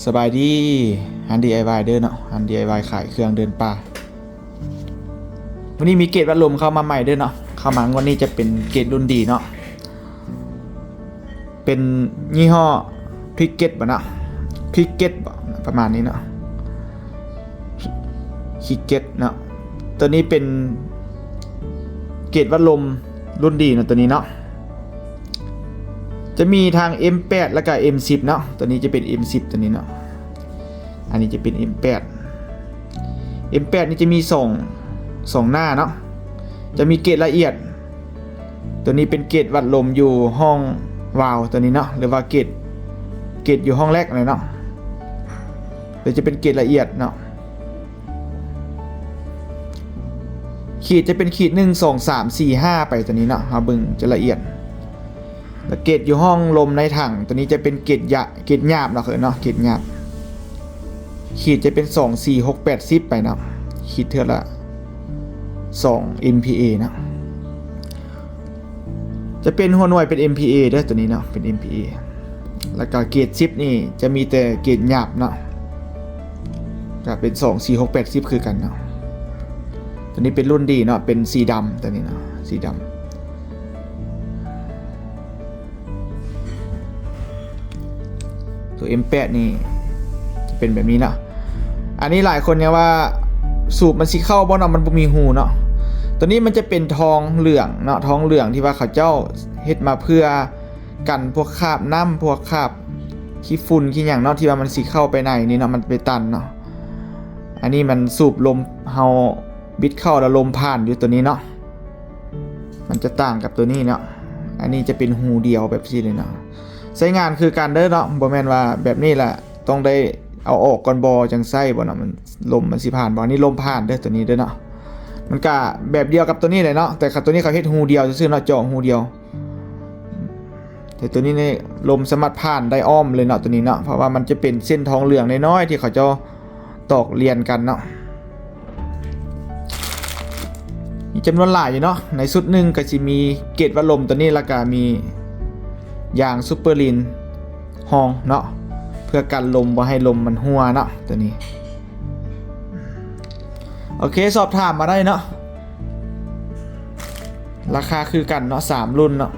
ສະບາຍດີ ຮ້ານ ດີໄອວາຍ ເດີເນາະ, ຮ້ານ ດີໄອວາຍ ຂາຍເຄື່ອງເດີນປ່າ. ມື້ນີ້ມີເກດວັດລົມເຂົ້າມາໃໝ່ເດີເນາະ, ເຂົ້າມາງວດນີ້ຈະເປັນເກດລຸ້ນດີເນາະ, ເປັນຍີ່ຫໍ້ ຄຣິກເກັດ ບໍ່ເນາະ, ຄຣິກເກັດ ບໍ່ ປະມານນີ້ເນາະ, ຄຣິກເກັດ ເນາະ. ຕົວນີ້ເປັນເກດວັດລົມລຸ້ນດີເນາະ ຕົວນີ້ເນາະ. ຈະມີທັງ ເອັມແປດ ແລ້ວກະ ເອັມສິບ ເນາະ, ຕົວນີ້ຈະເປັນ ເອັມສິບ ຕົວນີ້ເນາະ, ອັນນີ້ຈະເປັນ ເອັມແປດ. ເອັມແປດ ນີ້ຈະມີສອງ ສອງໜ້າເນາະ, ຈະມີເກດລະອຽດ, ຕົວນີ້ເປັນເກດວັດລົມຢູ່ຫ້ອງວາວຕົວນີ້ເນາະ ຫຼືວ່າເກດ ເກດຢູ່ຫ້ອງແລັກນີ້ເນາະ, ແລ້ວຈະເປັນເກດລະອຽດເນາະ. ຂີດຈະເປັນຂີດ ໜຶ່ງ ສອງ ສາມ ສີ່ ຫ້າ ໄປຕົວນີ້ເນາະ, ເຮົາເບິ່ງຈະລະອຽດ. ແລ້ວເກດຢູ່ຫ້ອງລົມໃນຖັງ ຕົວນີ້ຈະເປັນເກດຍະ ເກດຫຍາບເນາະ ເນາະ ເກດຫຍາບ. ຂີດຈະເປັນ ສອງ ສີ່ ຫົກ ແປດ ສິບ ໄປເນາະ, ຂີດເທື່ອລະ ສອງ ເອັມພີເອ ເນາະ. ຈະເປັນຫົວໜ່ວຍເປັນ ເອັມພີເອ ເດີ ຕົວນີ້ເນາະ, ເປັນ ເອັມພີເອ. ແລ້ວກະເກດ ສິບ ນີ້ຈະມີແຕ່ເກດຫຍາບເນາະ, ກະເປັນ ສອງ ສີ່ ຫົກ ແປດ ສິບ ຄືກັນເນາະ. ຕົວນີ້ເປັນລຸ້ນດີເນາະ, ເປັນສີດຳ ຕົວນີ້ເນາະ, ສີດຳ. ຕົວ ເອັມແປດ ນີ້ຈະເປັນແບບນີ້ເນາະ. ອັນນີ້ຫຼາຍຄົນຍັງວ່າສູບມັນຊິເຂົ້າບໍ່ເນາະ, ມັນບໍ່ມີຮູເນາະ. ຕົວນີ້ມັນຈະເປັນທອງເຫຼືອງເນາະ, ທອງເຫຼືອງທີ່ວ່າເຂົາເຈົ້າເຮັດມາເພື່ອກັນພວກຄາບນ້ຳ ພວກຄາບຂີ້ຝຸ່ນຂີ້ຫຍັງເນາະ, ທີ່ວ່າມັນຊິເຂົ້າໄປໃນນີ້ເນາະ, ມັນໄປຕັນເນາະ. ອັນນີ້ມັນສູບລົມ ເຮົາບິດເຂົ້າແລ້ວລົມຜ່ານຢູ່ຕົວນີ້ເນາະ, ມັນຈະຕ່າງກັບຕົວນີ້ເນາະ. ອັນນີ້ຈະເປັນຮູດຽວແບບຊີ້ເລີຍເນາະ. ໃຊ້ງານຄືກັນເດີເນາະ, ບໍ່ແມ່ນວ່າແບບນີ້ລະຕ້ອງໄດ້ເອົາອອກກ່ອນບໍ່ ຈັ່ງໃຊ້ບໍ່ເນາະ, ມັນ ລົມມັນຊິຜ່ານບໍ່. ອັນນີ້ລົມຜ່ານເດີ ຕົວນີ້ເດີເນາະ. ມັນກະແບບດຽວກັບຕົວນີ້ແຫຼະເນາະ, ແຕ່ເຂົາ ຕົວນີ້ເຂົາເຮັດຮູດຽວຊື່ໆເນາະ, ເຈາະຮູດຽວ. ແຕ່ຕົວນີ້ນີ້ລົມສາມາດຜ່ານໄດ້ອ້ອມເລີຍເນາະ ຕົວນີ້ເນາະ, ເພາະວ່າມັນຈະເປັນເສັ້ນທອງເຫຼືອງນ້ອຍໆທີ່ເຂົາເຈົ້າຕອກລຽນກັນເນາະ. ມີຈຳນວນຫຼາຍຢູ່ເນາະ, ໃນຊຸດໜຶ່ງກໍຊິມີເກດວັດລົມຕົວນີ້ ແລ້ວກໍມີຢາງຊຸບເປີລີນຮອງເນາະ, ເພື່ອກັນລົມ ບໍ່ໃຫ້ລົມມັນຮົ່ວເນາະ ຕົວນີ້. ໂອເຄ ສອບຖາມມາໄດ້ເນາະ. ລາຄາຄືກັນເນາະ ສາມລຸ້ນເນາະ,